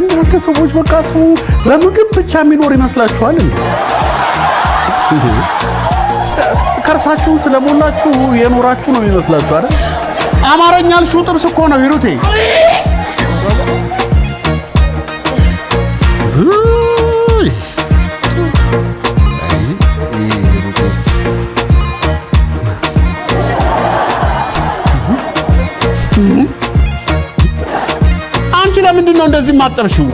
እናንተ ሰዎች በቃ ሰው በምግብ ብቻ የሚኖር ይመስላችኋል እንዴ? ከርሳችሁን ስለሞላችሁ የኖራችሁ ነው የሚመስላችሁ አይደል? አማርኛ አልሽው ጥብስ እኮ ነው ሂሩቴ። ውይ! አይ ሂሩቴ። አንቺ ለምንድን ነው እንደዚህ የማጠብሽው?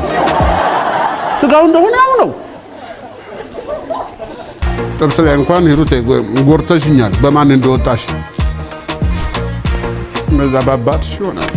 ስጋው እንደሆነ ያው ነው። ጥብስ ላይ እንኳን ሂሩቴ ጎርተሽኛል። በማን እንደወጣሽ በዛ ባባትሽ ይሆናል።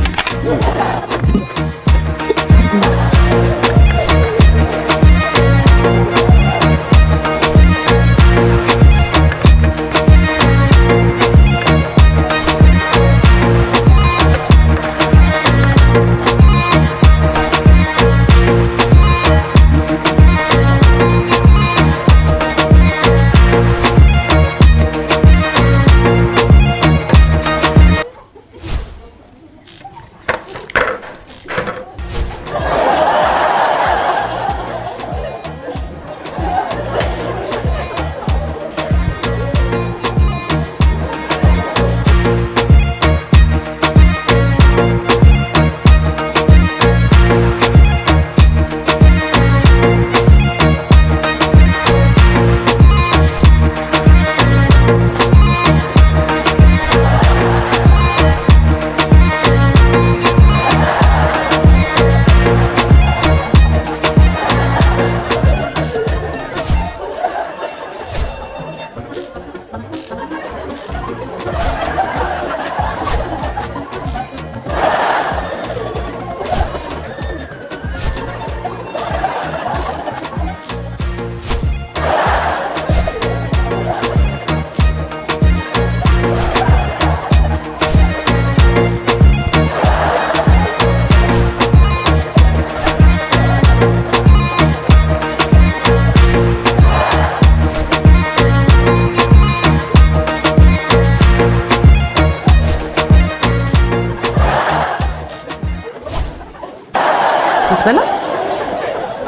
አትበላ?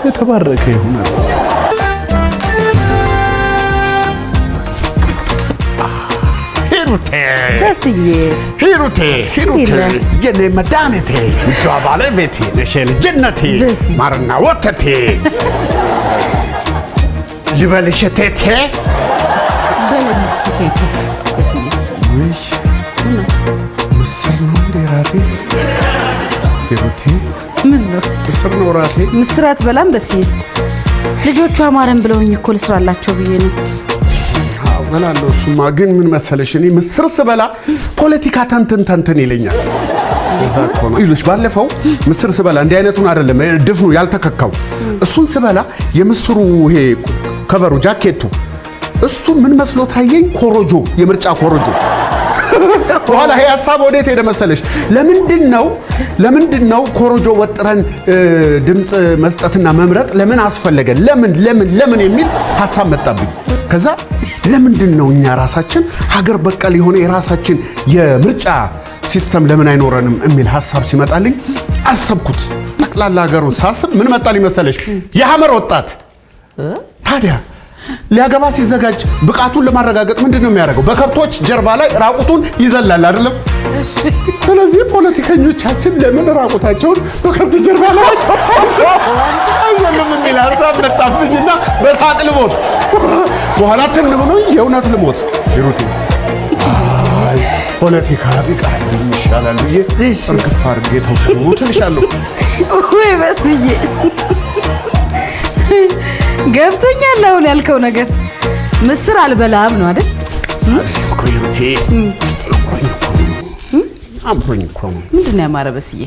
የተባረከ ይሁን። ሂሩቴ። ደስዬ። ሂሩቴ፣ ሂሩቴ። እንዴት ነህ? የኔ መድኃኒቴ፣ ውዷ ባለቤቴ ነሽ፣ የልጅነቴ ደስዬ። ማርና ወተቴ ልበልሽ ቴቴ። በለኝ እስኪ ቴቴ። ደስዬ። ውይ፣ ምስር ነው እንዴ ራቴ? ሂሩቴ። ምን ነው? ምስር ነው ራቴ። ምስር አትበላም በስዬ? ልጆቹ አማረን ብለውኝ እኮ ልስራላቸው ብዬ ነው። አዎ፣ እበላለሁ። እሱማ ግን ምን መሰለሽ፣ እኔ ምስር ስበላ ፖለቲካ ተንትን ተንትን ይለኛል። እዛ እኮ ነው ይሉሽ። ባለፈው ምስር ስበላ እንዲህ አይነቱን አይደለም፣ ድፍኑ ያልተከካው እሱን ስበላ የምስሩ ይሄ cover ኡ ጃኬቱ እሱ ምን መስሎ ታየኝ? ኮሮጆ፣ የምርጫ ኮሮጆ። በኋላ ይሄ ሀሳብ ወዴት ሄደ መሰለሽ? ለምንድን ነው ኮሮጆ ወጥረን ድምፅ መስጠትና መምረጥ ለምን አስፈለገ? ለምን ለምን ለምን የሚል ሀሳብ መጣብኝ። ከዛ ለምንድን ነው እኛ ራሳችን ሀገር በቀል የሆነ የራሳችን የምርጫ system ለምን አይኖረንም የሚል ሀሳብ ሲመጣልኝ አሰብኩት። ጠቅላላ ሀገሩን ሳስብ ምን መጣልኝ መሰለሽ? የሐመር ወጣት ታዲያ ሊያገባ ሲዘጋጅ ብቃቱን ለማረጋገጥ ምንድን ነው የሚያደርገው? በከብቶች ጀርባ ላይ ራቁቱን ይዘላል አይደለም? ስለዚህ ፖለቲከኞቻችን ለምን ራቁታቸውን በከብት ጀርባ ላይ አይዘሉም የሚል ሀሳብ መጣብኝና በሳቅ ልሞት። በኋላ ትን ብሎ የእውነት ልሞት ሂሩቴ። አይ ፖለቲካ ቢቀርብኝ ይሻላል ብዬ እርግፍ አድርጌ ተውኩት እልሻለሁ። ወይ በስዬ፣ ገብቶኛል አሁን ያልከው ነገር። ምስር አልበላም ነው አይደል? እኮ ሂሩቴ፣ አምሮኝ እኮ ነው። አምሮኝ እኮ ነው። ምንድን ነው ያማረ በስዬ?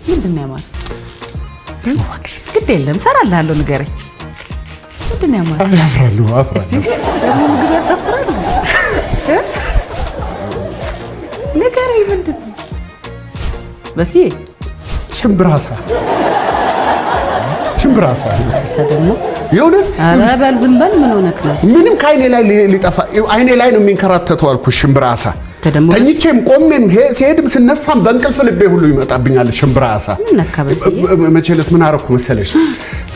ምንድን ነው ያማረ? እባክሽ። ግድ የለም እሰራልሃለሁ፣ ንገረኝ። ምንድን ነው ያማረ? አፍራለሁ፣ አፍራለሁ። ደግሞ ምግብ ያሳፍራል? እ? ንገረኝ፣ ምንድን ነው በስዬ? ሽምብራ አሳ፣ ሽምብራ አሳ። አንተ ደግሞ። የእውነት። ኧረ በል ዝም በል፣ ምን ሆነክ ነው? ምንም ከአይኔ ላይ ሊጠፋ፣ አይኔ ላይ ነው የሚንከራተተው አልኩሽ። ሽምብራ አሳ። ደግሞ ተኝቼም ቆሜም ሲሄድም ስነሳም በእንቅልፍ ልቤ ሁሉ ይመጣብኛል ሽምብራ አሳ። ምን ነካ በስዬ? መቼ ዕለት ምን አደረኩ መሰለሽ?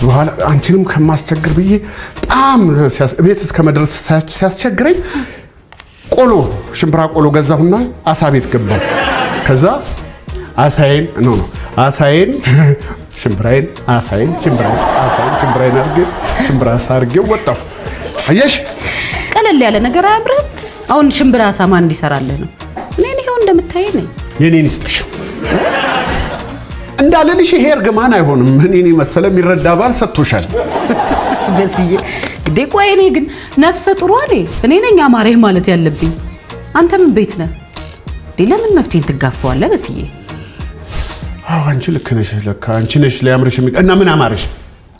በኋላ አንቺንም ከማስቸግር ብዬ በጣም ቤት እስከ መድረስ ሲያስቸግረኝ ቆሎ፣ ሽምብራ ቆሎ ገዛሁና አሳ ቤት ገባሁ። ከዛ አሳዬን፣ no no፣ አሳዬን ሽምብራዬን፣ አሳዬን ሽምብራዬን፣ አሳዬን ሽምብራዬን አድርጌ ሽምብራ አሳ አድርጌ ወጣሁ። አየሽ? ቀለል ያለ ነገር አያምርህም? አሁን ሽምብራ አሳ ማን እንዲሰራልህ ነው? እኔን ይኸው እንደምታይ ነኝ። የኔን ይስጥሽ እንዳልልሽ ይሄ እርግማን አይሆንም። እኔን የመሰለ የሚረዳ ባል ሰጥቶሻል። በስዬ እንዴ፣ ቆይ እኔ ግን ነፍሰ ጡሯ እኔ ነኝ አማረህ ማለት ያለብኝ። አንተ ምን ቤት ነህ እንዴ? ለምን መብቴን ትጋፋዋለህ በስዬ? አዎ፣ አንቺ ልክ ነሽ። ለካ አንቺ ነሽ ሊያምርሽ እና ምን አማረሽ?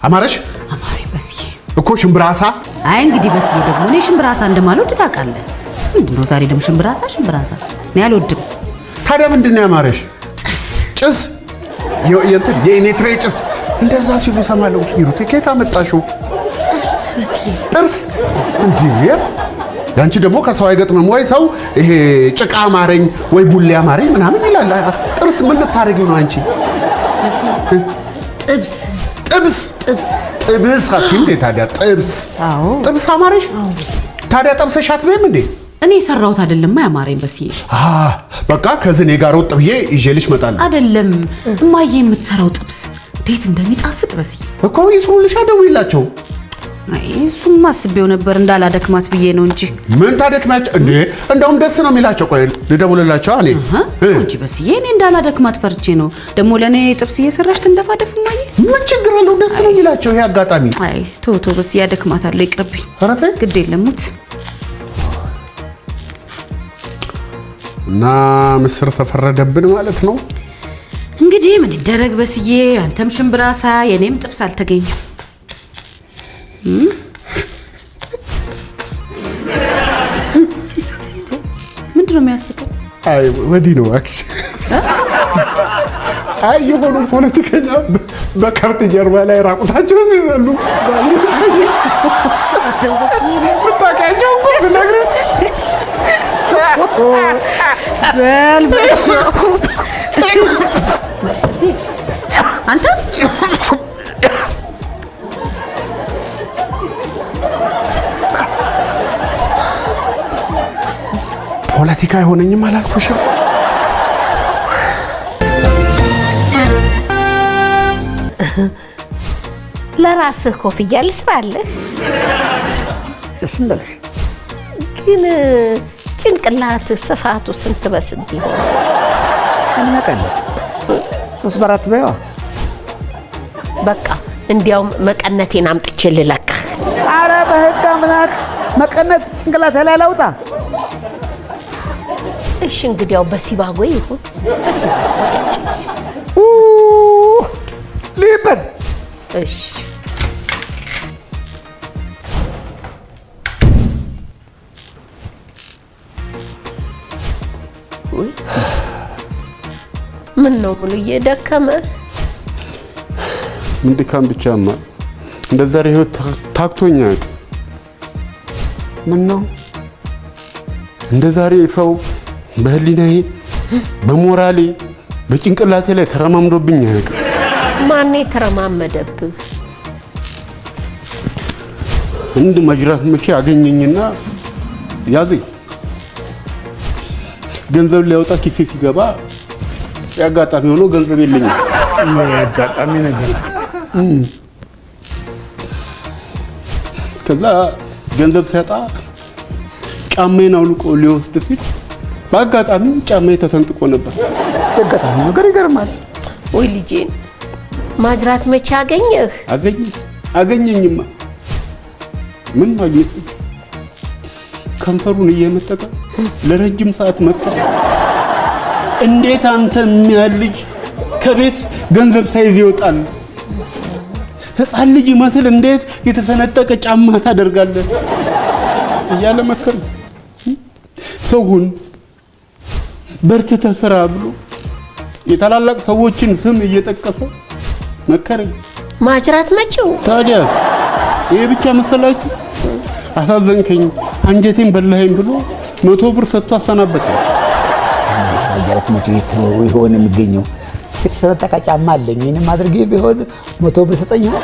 አማረሽ? አማረኝ በስዬ። እኮ ሽምብራ አሳ። አይ እንግዲህ በስዬ፣ ደግሞ እኔ ሽምብራ አሳ እንደማልወድ ታውቃለህ። ምንድን ነው ዛሬ ደግሞ ሽምብራ አሳ ሽምብራ አሳ? እኔ አልወድም። ታዲያ ምንድን ነው ያማረሽ? ጥብስ። ጭስ፣ የእንትን የኤኔትሬ ጭስ እንደዛ ሲሉ እሰማለሁ። ሂሩቴ፣ ከየት አመጣሽው? ጥብስ በስዬ። ጥርስ እንዴ? ያንቺ ደግሞ ከሰው አይገጥምም ወይ? ሰው ይሄ ጭቃ አማረኝ ወይ ቡሌ አማረኝ ምናምን ይላል። ጥርስ ምን ልታደርጊው ነው አንቺ? ጥብስ። ጥብስ። ጥብስ። ጥብስ አትይም እንዴ ታዲያ? ጥብስ። አዎ። ጥብስ አማረሽ? ታዲያ ጠብሰሽ አትበይም እንዴ? እኔ የሰራሁት አይደለም ያማረኝ በስዬ። አ በቃ ከዝኔ ጋር ወጥ ብዬ ይዤልሽ እመጣለሁ። አይደለም፣ እማዬ የምትሰራው ጥብስ እንዴት እንደሚጣፍጥ በስዬ። እኮ ይስሩልሻ፣ ደውይላቸው። አይ፣ እሱማ አስቤው ነበር፣ እንዳላደክማት ብዬ ነው እንጂ። ምን ታደክሚያቸው እንዴ? እንደውም ደስ ነው የሚላቸው። ቆይ ልደውልላቸው እኔ። እንጂ በስዬ፣ እኔ እንዳላደክማት ፈርቼ ነው። ደግሞ ለእኔ ጥብስ እየሰራች ትንደፋደፍ እማዬ። ምን ችግር አለው? ደስ ነው የሚላቸው ይሄ አጋጣሚ። አይ ቶ ቶ በስዬ፣ ያደክማታለሁ፣ ይቅርብኝ። ኧረ ተይ። ግድ የለም ሙት። እና ምስር ተፈረደብን ማለት ነው። እንግዲህ ምን ይደረግ በስዬ፣ አንተም ሽምብራ አሳ የኔም ጥብስ አልተገኘም። ምንድን ነው የሚያስቀው? አይ ወዲህ ነው እባክሽ። አይ የሆኑ ፖለቲከኛ በከብት ጀርባ ላይ ራቁታቸውን ሲዘሉ ብታውቂያቸው እኮ ብነግርሽ። በል በል፣ አንተ። ፖለቲካ አይሆነኝም አላልኩሽም? ለራስህ ኮፍያ ልስራልህ። ደስ እንዳለሽ። ግን ጭንቅላት ስፋቱ ስንት በስንት ይሆን? ምን አውቃለሁ? 3 በ4 በይዋ። በቃ እንዲያውም መቀነቴን አምጥቼ ልለካ። አረ በህግ አምላክ፣ መቀነት ጭንቅላት ላይ ላውጣ? እሺ እንግዲያው በሲባጎ ይሁን፣ በሲባጎ። ልይበት። እሺ። ውይ፣ ምን ነው ሙሉዬ፣ ደከመ? ምን ድካም ብቻማ፣ እንደ ዛሬ ህይወት ታክቶኝ አያውቅም። ምን ነው እንደ ዛሬ ሰው በህሊናዬ፣ በሞራሌ፣ በጭንቅላቴ ላይ ተረማምዶብኝ አያውቅም። ማን የተረማመደብህ? አንድ ማጅራት መቼ አገኘኝና ያዘኝ። ገንዘብ ሊያወጣ ኪሴ ሲገባ የአጋጣሚ ሆኖ ገንዘብ የለኝም። አጋጣሚ ነገር። ከዛ ገንዘብ ሲያጣ ጫማዬን አውልቆ ሊወስድ ሲል በአጋጣሚ ጫማዬ ተሰንጥቆ ነበር። አጋጣሚ ነገር ይገርማል። ወይ ልጄን፣ ማጅራት መቼ አገኘህ? አገኘኝ፣ አገኘኝማ። ምን ማግኘት ብቻ፣ ከንፈሩን እየመጠጠ ለረጅም ሰዓት መጣ። እንዴት አንተ የሚያህል ልጅ ከቤት ገንዘብ ሳይዝ ይወጣል? ሕፃን ልጅ ይመስል እንዴት የተሰነጠቀ ጫማ ታደርጋለህ? እያለ መከረኝ። ሰውን በርትተህ ስራ ብሎ የታላላቅ ሰዎችን ስም እየጠቀሰ መከረኝ። ማጅራት መቼው? ታዲያስ ይሄ ብቻ መሰላችሁ? አሳዘንከኝ፣ አንጀቴን በላኸኝ ብሎ 100 ብር ሰጥቶ አሰናበተኝ። ማጅራት መቼ የት ይሆን የሚገኘው? የተሰነጠቀ ጫማ አለኝ። ይህንም አድርጌ ቢሆን 100 ብር ይሰጠኛል።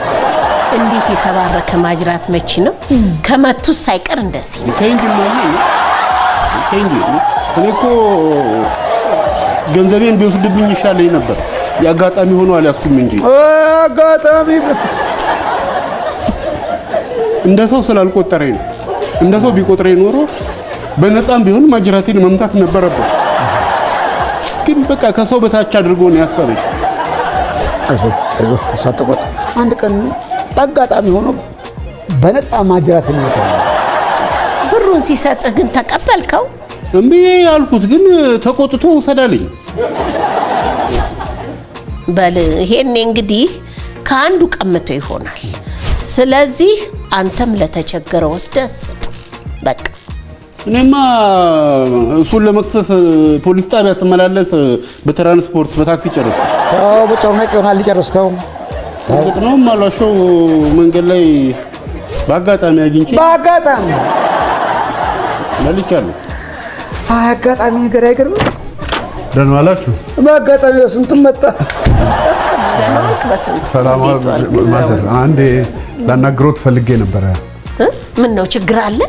እንዴት የተባረከ ማጅራት መቺ ነው! ከመቱት ሳይቀር እንደዚህ ነው። ተይ እንጂ እማዬ፣ ተይ እንጂ። እኔ እኮ ገንዘቤን ቢወስድብኝ ይሻለኝ ነበር። የአጋጣሚ ሆኖ አልያዝኩም እንጂ። አጋጣሚ። እንደ ሰው ስላልቆጠረኝ ነው። እንደ ሰው ቢቆጥረኝ ኖሮ በነፃም ቢሆን ማጅራቴን መምታት ነበረበት። ግን በቃ ከሰው በታች አድርጎ ነው ያሰበኝ። አይዞህ አይዞህ፣ ተስፋ አትቁረጥ። አንድ ቀን በአጋጣሚ ሆኖ በነፃ ማጅራት ይመታል። ብሩን ሲሰጥህ ግን ተቀበልከው? እምቢ ያልኩት ግን ተቆጥቶ ውሰዳለኝ። በል ይሄኔ እንግዲህ ከአንዱ ቀምቶ ይሆናል። ስለዚህ አንተም ለተቸገረ ወስደህ ስጥ። በቃ። እኔማ እሱን ለመክሰስ ፖሊስ ጣቢያ ስመላለስ በትራንስፖርት በታክሲ ጨረስኩ። ተው፣ በጮርናቄ ይሆናል ጨረስከው። እርግጥ ነው የማሏሸው መንገድ ላይ በአጋጣሚ አግኝቼ በአጋጣሚ በልቻለሁ። አይ አጋጣሚ ነገር አይገርምም። ደህና ዋላችሁ? በአጋጣሚ ስንቱን መጣ። ደህና ዋልክ በስንቱ? ሰላም እንዴት ዋልክ? ማዘር፣ አንዴ ላናግሮት ፈልጌ ነበረ። እ? ምን ነው፣ ችግር አለ?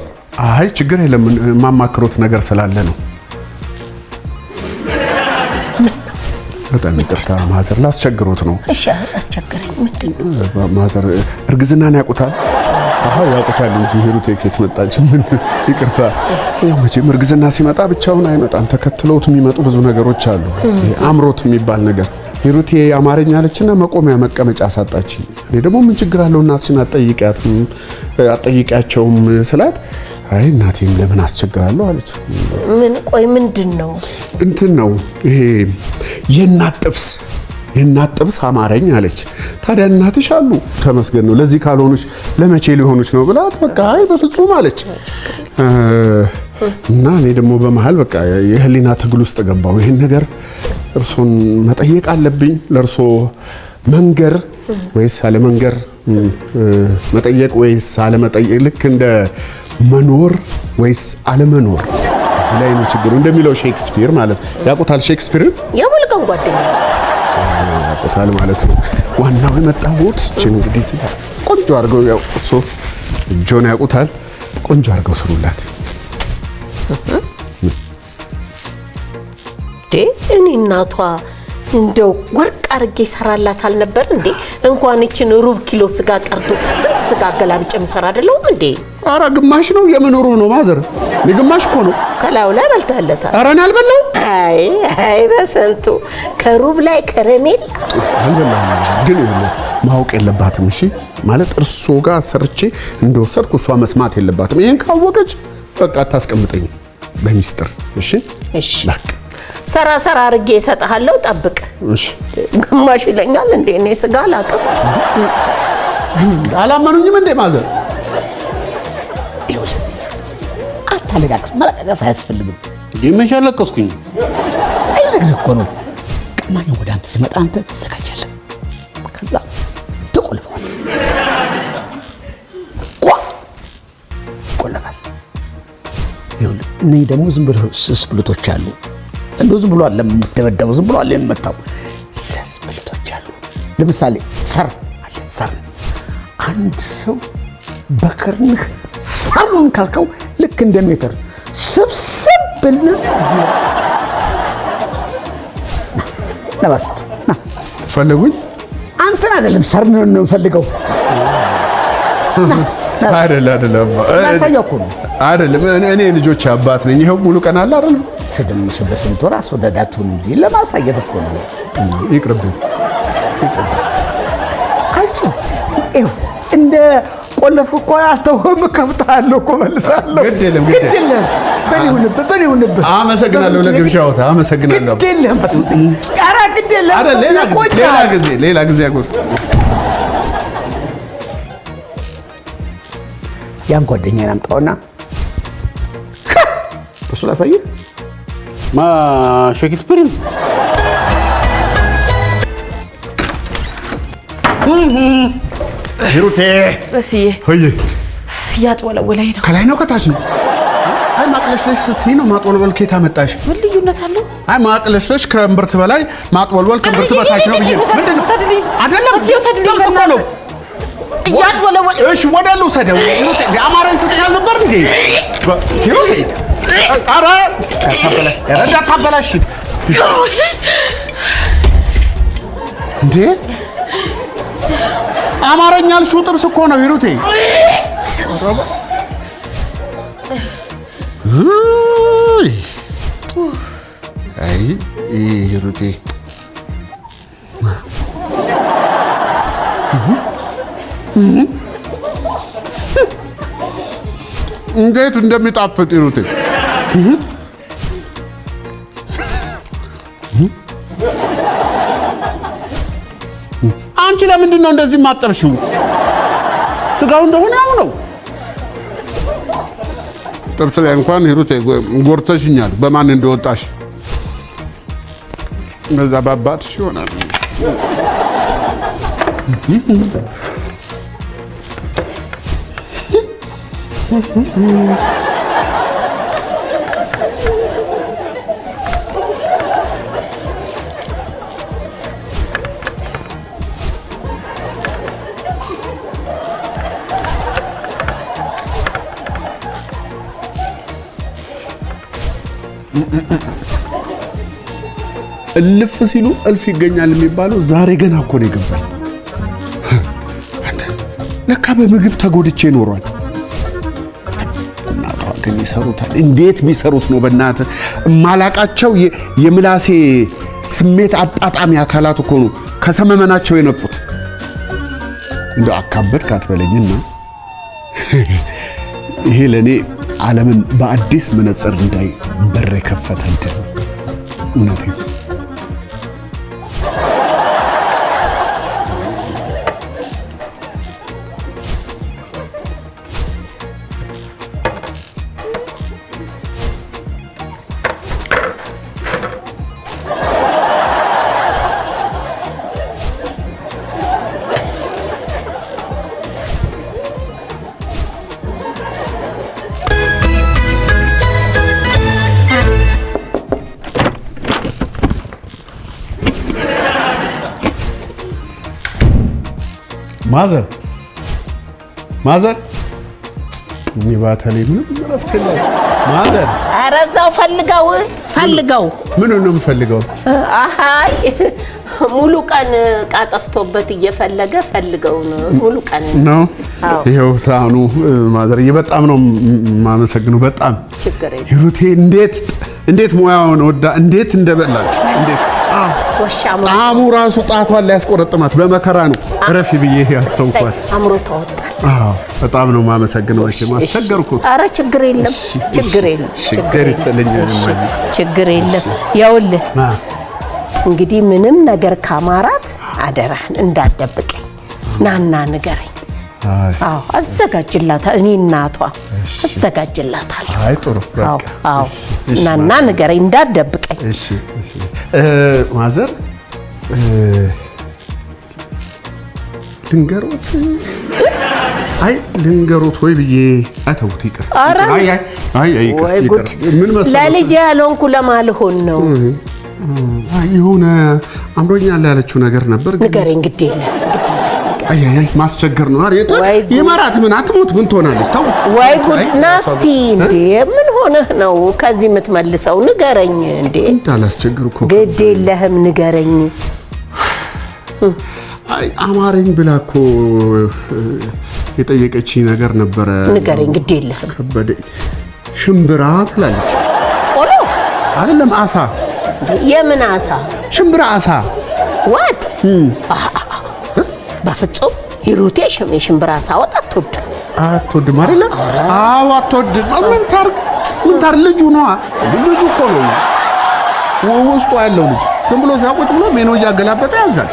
አይ ችግር የለም፣ የማማክሮት ነገር ስላለ ነው። በጣም ይቅርታ ማዘር፣ ላስቸግሮት ነው። እሺ አስቸገረኝ። ምንድን ነው? ማዘር፣ እርግዝናን ያውቁታል? አዎ ያውቁታል እንጂ ሂሩቴ ከየት መጣች? ምን ይቅርታ። ያው መቼም እርግዝና ሲመጣ ብቻውን አይመጣም። ተከትለውት የሚመጡ ብዙ ነገሮች አሉ። ይሄ አምሮት የሚባል ነገር። ሂሩቴ አማርኛ አለችና መቆሚያ መቀመጫ አሳጣችኝ። እኔ ደግሞ ምን ችግር አለው እናትሽን አትጠይቂያትም አትጠይቂያቸውም ስላት አይ እናቴን ለምን አስቸግራለሁ አለች። ምን ቆይ ምንድን ነው? እንትን ነው ይሄ የእናት ጥብስ፣ የእናት ጥብስ አማረኝ አለች። ታዲያ እናትሽ አሉ ተመስገን ነው፣ ለዚህ ካልሆኑሽ ለመቼ ሊሆኑሽ ነው ብላት በቃ አይ በፍጹም አለች። እና እኔ ደግሞ በመሀል በቃ የህሊና ትግል ውስጥ ገባሁ። ይሄን ነገር እርሶን መጠየቅ አለብኝ፣ ለእርሶ መንገር ወይስ አለመንገር፣ መጠየቅ ወይስ አለመጠየቅ፣ ልክ እንደ መኖር ወይስ አለመኖር እዚህ ላይ ነው ችግሩ እንደሚለው ሼክስፒር ማለት ያውቁታል። ሼክስፒርን የሙሉቀን ጓደኛ። ያውቁታል ማለት ነው። ዋናው የመጣሁት እችን እንግዲህ ስጋ ቆንጆ አድርገው፣ ያው እርሶ እጆን ያውቁታል፣ ቆንጆ አድርገው ስሩላት። እንዴ እኔ እናቷ እንደው ወርቅ አድርጌ ይሰራላት አልነበር እንዴ? እንኳን ይችን ሩብ ኪሎ ስጋ ቀርቶ ስንት ስጋ አገላብጬ የምሰራ አይደለሁም እንዴ? ኧረ ግማሽ ነው፣ የምን ሩብ ነው ማዘር? ግማሽ እኮ ነው። ከላዩ ላይ በልተህለታል። ኧረ እኔ አልበላሁም። አይ አይ በስንቱ ከሩብ ላይ ከረሜላ። አልበላሁም፣ ግን ይኸውልህ ማወቅ የለባትም እሺ። ማለት እርሶ ጋር ሰርቼ እንደወሰድኩ እሷ መስማት የለባትም። ይሄን ካወቀች በቃ አታስቀምጠኝም። በሚስጥር እሺ። እሺ። በቃ። ሰራ ሰራ አድርጌ እሰጥሃለሁ፣ ጠብቅ። እሺ። ግማሽ ይለኛል እንዴ? እኔ ስጋ አላውቅም። አላመኑኝም እንዴ ማዘር? ይኸውልህ አታለቃቅስ፣ ማለቃቀስ አያስፈልግም። መቼ አለቀስኩኝ? ልነግርህ እኮ ነው። ቀማኛው ወደ አንተ ሲመጣ አንተ ትዘጋጃለህ። ከዛ ትቆልፈዋለህ። ቋ ይቆለፋል። ይኸውልህ እነኚህ ደግሞ ዝም ብሎ ስስ ብልቶች አሉ። እንደው ዝም ብሎ አለ የምትደበደበው፣ ዝም ብሎ አለ የሚመታው። ስስ ብልቶች አሉ። ለምሳሌ ሰር አለ፣ ሰር። አንድ ሰው በክርንህ ሰሩን ካልከው ልክ እንደ ሜትር ስብስብ ብልና ነባስ ና። ፈለጉኝ? አንተን አይደለም፣ ሰርን ነው የምፈልገው። አይደለ አይደለም። ላሳየው እኮ ነው። አይደለም፣ እኔ ልጆች አባት ነኝ። ይኸው ሙሉ ቀን አለ አይደል? ደግሞ በስንት ወር አስወዳዳቱን እንጂ ለማሳየት እኮ ነው። ይቅርብኝ። አይዞህ፣ ይኸው እንደ ቆለፍኩ እኮ አልተውህም፣ እከፍትሃለሁ እኮ መልሳለሁ። ግድ የለም፣ ግድ ግድ የለም። በል ይሁንብህ፣ በል ይሁንብህ። አመሰግናለሁ ለግብዣዎት፣ አመሰግናለሁ። ግድ የለም በስንት፣ ኧረ ግድ የለም። አይደል ሌላ ጊዜ ሌላ ጊዜ ሌላ ጊዜ አጎርስ። ያን ጓደኛዬን አምጣውና እሱ ላሳየህ። ማ ሼክስፒርን? ሂሩቴ። በስዬ። ሆይ። እያጥወለወለኝ ነው። ከላይ ነው ከታች ነው? አይ ማቅለሽለሽ ስትይ ነው። ማጥወልወል ከየት አመጣሽ? ምን ልዩነት አለው? አይ ማቅለሽለሽ ከእምብርት በላይ ማጥወልወል ከእምብርት በታች ነው ብዬ ምንድን ነው? አይደለም ጥብስ እኮ ነው። እያጥወለወል እሺ ወደ ልውሰደው። አማረኝ ስትል አልነበር እንዴ? ሂሩቴ ኧረ እንዳታበላሽ እንዴ! አማረኝ ያልሽው ጥብስ እኮ ነው ሂሩቴ። አይ ሂሩቴ እንዴት እንደሚጣፍጥ ሂሩቴ። አንቺ ለምንድን ነው እንደዚህ የማጠርሽው? ስጋው እንደሆነ ያው ነው። ጥብስ ላይ እንኳን ሂሩቴ ጎርተሽኛል። በማን እንደወጣሽ በዛ በአባትሽ ይሆናል። እልፍ ሲሉ እልፍ ይገኛል የሚባለው ዛሬ ገና እኮ ነው የገባኝ። አንተ ለካ በምግብ ተጎድቼ ይኖሯል። እናቷ ግን ይሰሩታል። እንዴት ቢሰሩት ነው? በእናትህ እማላቃቸው የምላሴ ስሜት አጣጣሚ አካላት እኮ ነው ከሰመመናቸው የነቁት። እንደው አካበድክ አትበለኝና ይሄ ለእኔ ዓለምን በአዲስ መነጽር እንዳይ በር የከፈተ እድል ነው። እውነቴን ነው። Mother mother እኒህ ባተሌ ምንም እረፍት የላቸውም። Mother ኧረ እዛው ፈልገው ፈልገው። ምኑን ነው የምፈልገው? አይ ሙሉ ቀን ዕቃ ጠፍቶበት እየፈለገ ፈልገው ነው ሙሉ ቀን ነው። አዎ። ይኸው ሳህኑ mother፣ በጣም ነው የማመሰግነው። በጣም ችግር የለም። ሂሩቴ እንዴት እንዴት ሙያውን ወዳ እንዴት እንደበላች እንዴት ወሻ አምሮ ጣዕሙ ራሱ ጣቷን ሊያስቆረጥማት በመከራ ነው ረፊ ብዬ ያስተውኳል። አምሮ ተወጣል። አዎ በጣም ነው የማመሰግነው። እሺ ማስቸገርኩት። ኧረ ችግር የለም እሺ፣ ችግር የለም እሺ፣ ችግር እግዚአብሔር ይስጥልኝ። የለም። እሺ፣ እማዬ። ችግር የለም። ይኸውልህ እንግዲህ ምንም ነገር ካማራት አደራህን እንዳትደብቀኝ፣ ናና ንገረኝ። አዎ አዘጋጅላታል። እኔ እናቷ አዘጋጅላታለሁ። አይ ጥሩ በቃ። አዎ አዎ፣ እሺ፣ እሺ፣ ናና Mother። ንገረኝ እንዳትደብቀኝ። እሺ እሺ። Mother ልንገሮት? አይ ልንገሮት ወይ ብዬ አተውት ይቅር። ኧረ አይ አይ አይ አይ ይቅር ወይ ይቅር። ጉድ! ምን መሰሎት? ለልጄ ያልሆንኩ ለማልሆን ነው። አይ የሆነ አምሮኛል ያለችው ነገር ነበር ግን ንገረኝ። ግድ የለም ግድ የለም። አይ አይ አይ ማስቸገር ነው። አሬ ወይ ጉድ! ይመራት ምን አትሞት ምን ትሆናለች? ተው ወይ ጉድ! አይ፣ ናስቲ እንዴ ምን ሆነህ ነው ከዚህ የምትመልሰው? ንገረኝ እንዴ። እንዳላስቸግር እኮ። ግድ የለህም ንገረኝ። አይ አማረኝ ብላ እኮ የጠየቀችኝ ነገር ነበረ። ንገረኝ፣ ግድ የለህም። ከበደ ሽምብራ ትላለች። ቆሎ አይደለም አሳ፣ የምን አሳ? ሽምብራ አሳ። ወጥ? በፍጹም ሂሩቴ የሽምብራ አሳ ወጥ አትወድም። አትወድም አይደለ? አዎ አትወድም። ምን ታርግ ምን ታርግ? ልጁ ነዋ። ልጁ እኮ ነው ውስጡ ያለው ልጅ። ዝም ብሎ እዛ ቁጭ ብሎ ሜኖ እያገላበጠ ያዛል።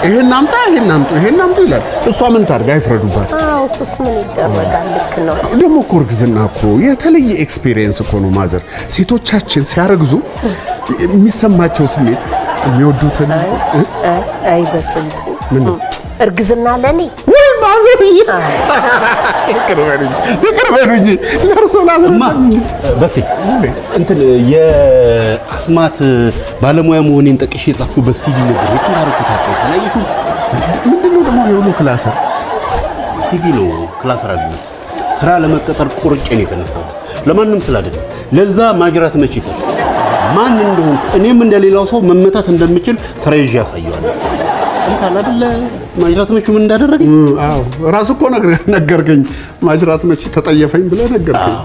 ይሄን አምጣ፣ ይሄን አምጡ፣ ይሄን አምጡ ይላል። እሷ ምን ታርግ? አይፍረዱባት። አዎ እሱስ ምን ይደረጋል? ልክ ነው። ደግሞ እኮ እርግዝና እኮ የተለየ experience እኮ ነው mother። ሴቶቻችን ሲያረግዙ የሚሰማቸው ስሜት የሚወዱትን አይ በስንቱ ምን ነው? እርግዝና ለኔ ወይ ማዘርዬ ይቅር በሉኝ፣ ይቅር በሉኝ። ለእርሶ ላስረዳ። በሴ እንትን የአስማት ባለሙያ መሆኔን ጠቅሼ የጻፍኩበት CV ነበር። የት እንዳደረኩት አጣሁት። አላየሽውም? ምንድን ነው ደግሞ የሁሉ ክላሰር? CV ነው፣ ክላሰር አይደለም። ስራ ለመቀጠር ቆርጬ ነው የተነሳሁት። ለማንም ስል አይደለም። ለዛ ማጅራት መቼ ሰው ማን እንደሆንኩ እኔም እንደሌላው ሰው መመታት እንደምችል ስራ ይዤ ያሳየዋለሁ። ሰምተሃል አይደለ? ማጅራት መቼ ምን እንዳደረገኝ? አዎ ራስህ እኮ ነገርከኝ። ማጅራት መቼ ተጠየፈኝ ብለህ ነገርከኝ።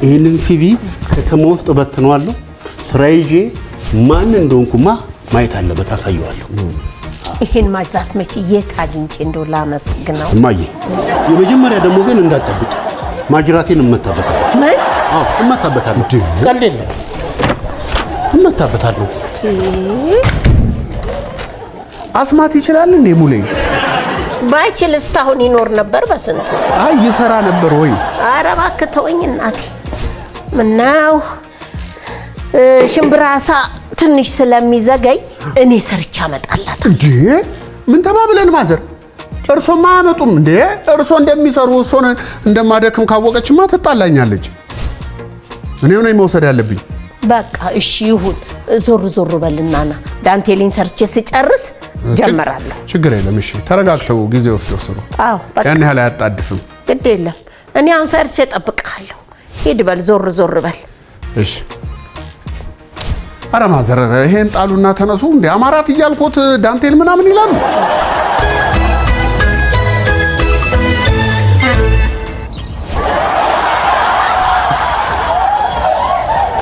ይህንን CV ከተማ ውስጥ እበትነዋለሁ። ስራ ይዤ ማን እንደሆንኩማ ማየት አለበት፣ አሳየዋለሁ። ይሄን ማጅራት መቼ የት አግኝቼ እንደው ላመስግነው? እማዬ፣ የመጀመሪያ ደግሞ ግን እንዳትጠብቂ፣ ማጅራቴን እመታበታለሁ። ምን? አዎ እመታበታለሁ። ቀልድ የለም፣ እመታበታለሁ። አስማት ይችላል እንዴ ሙሌ? ባይችል እስካሁን ይኖር ነበር በስንቱ። አይ ይሰራ ነበር ወይ? ኧረ እባክህ ተወኝ እናቴ። ምነው ሽምብራ ዓሳ ትንሽ ስለሚዘገይ እኔ ሰርቼ አመጣላታለሁ። እንዴ ምን ተባብለን ማዘር? እርሶማ አያመጡም እንዴ? እርሶ እንደሚሰሩ እርሶን እንደማደክም ካወቀችማ ትጣላኛለች። እኔው ነኝ መውሰድ ያለብኝ። በቃ እሺ ይሁን። ዞር ዞር በልና ና። ዳንቴሊን ሰርቼ ስጨርስ ጀምራለሁ። ችግር የለም። እሺ ተረጋግተው ጊዜ ወስደው ስሩ። አዎ በቃ ያን ያህል አያጣድፍም። ግድ የለም። እኔ አሁን ሰርቼ እጠብቅሃለሁ። ሂድ በል፣ ዞር ዞር በል። እሺ። ኧረ ማዘር ይሄን ጣሉና ተነሱ። እንዴ አማራት እያልኩት ዳንቴል ምናምን ይላሉ።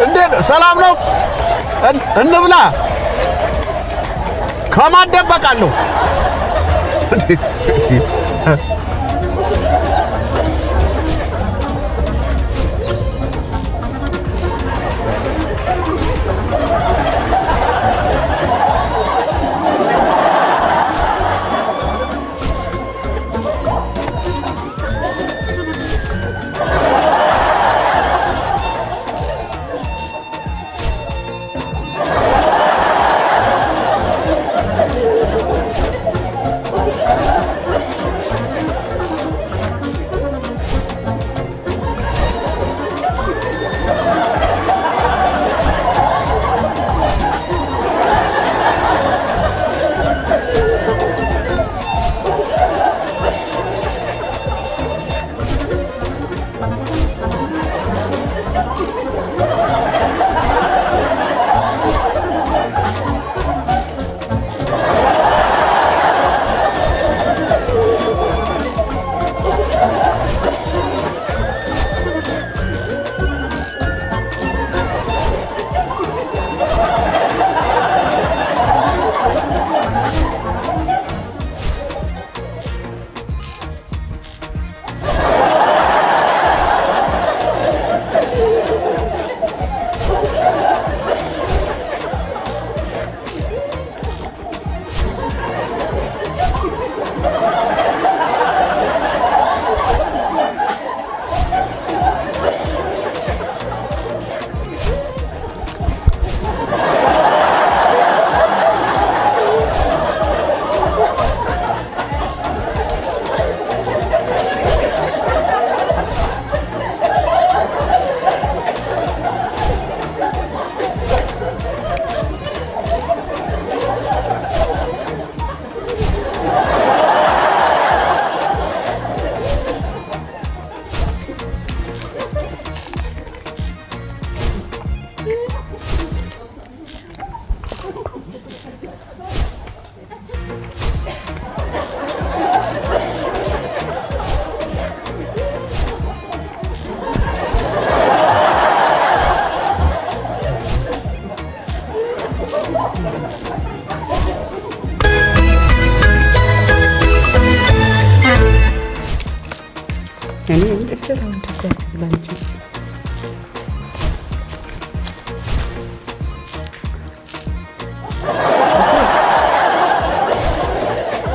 እንዴ ሰላም ነው? እንብላ። ከማን ደበቃለሁ?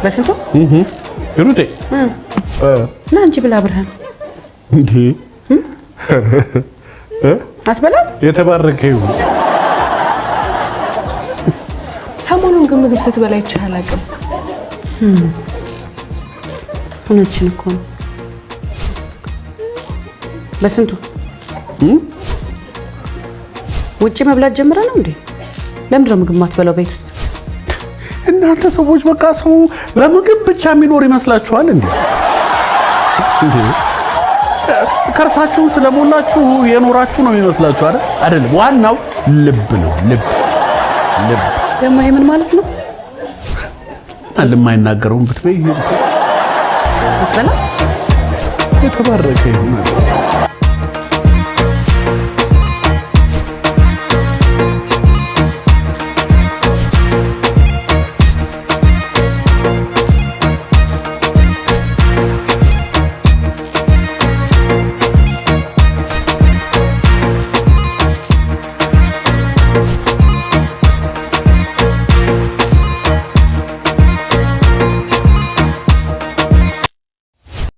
በስንቱ ሩቴ ና እንጂ ብላ ብርሃን እንዴ አትበላም? የተባረከ ይሁን። ሰሞኑን ግን ምግብ ስትበላ አይቼህ አላውቅም። እውነትሽን እኮ ነው። በስንቱ ውጭ መብላት ጀምረ ነው እንዴ? ለምንድን ነው ምግብ ማትበላው ቤት ውስጥ? እናንተ ሰዎች በቃ ሰው በምግብ ብቻ የሚኖር ይመስላችኋል እንዴ? እንዴ ከርሳችሁን ስለሞላችሁ የኖራችሁ ነው የሚመስላችሁ አይደል? አይደለም። ዋናው ልብ ነው። ልብ ልብ ደግሞ ይሄ ምን ማለት ነው? የማይናገረውን ብትበይ ብትበላ የተባረከ ይሁን።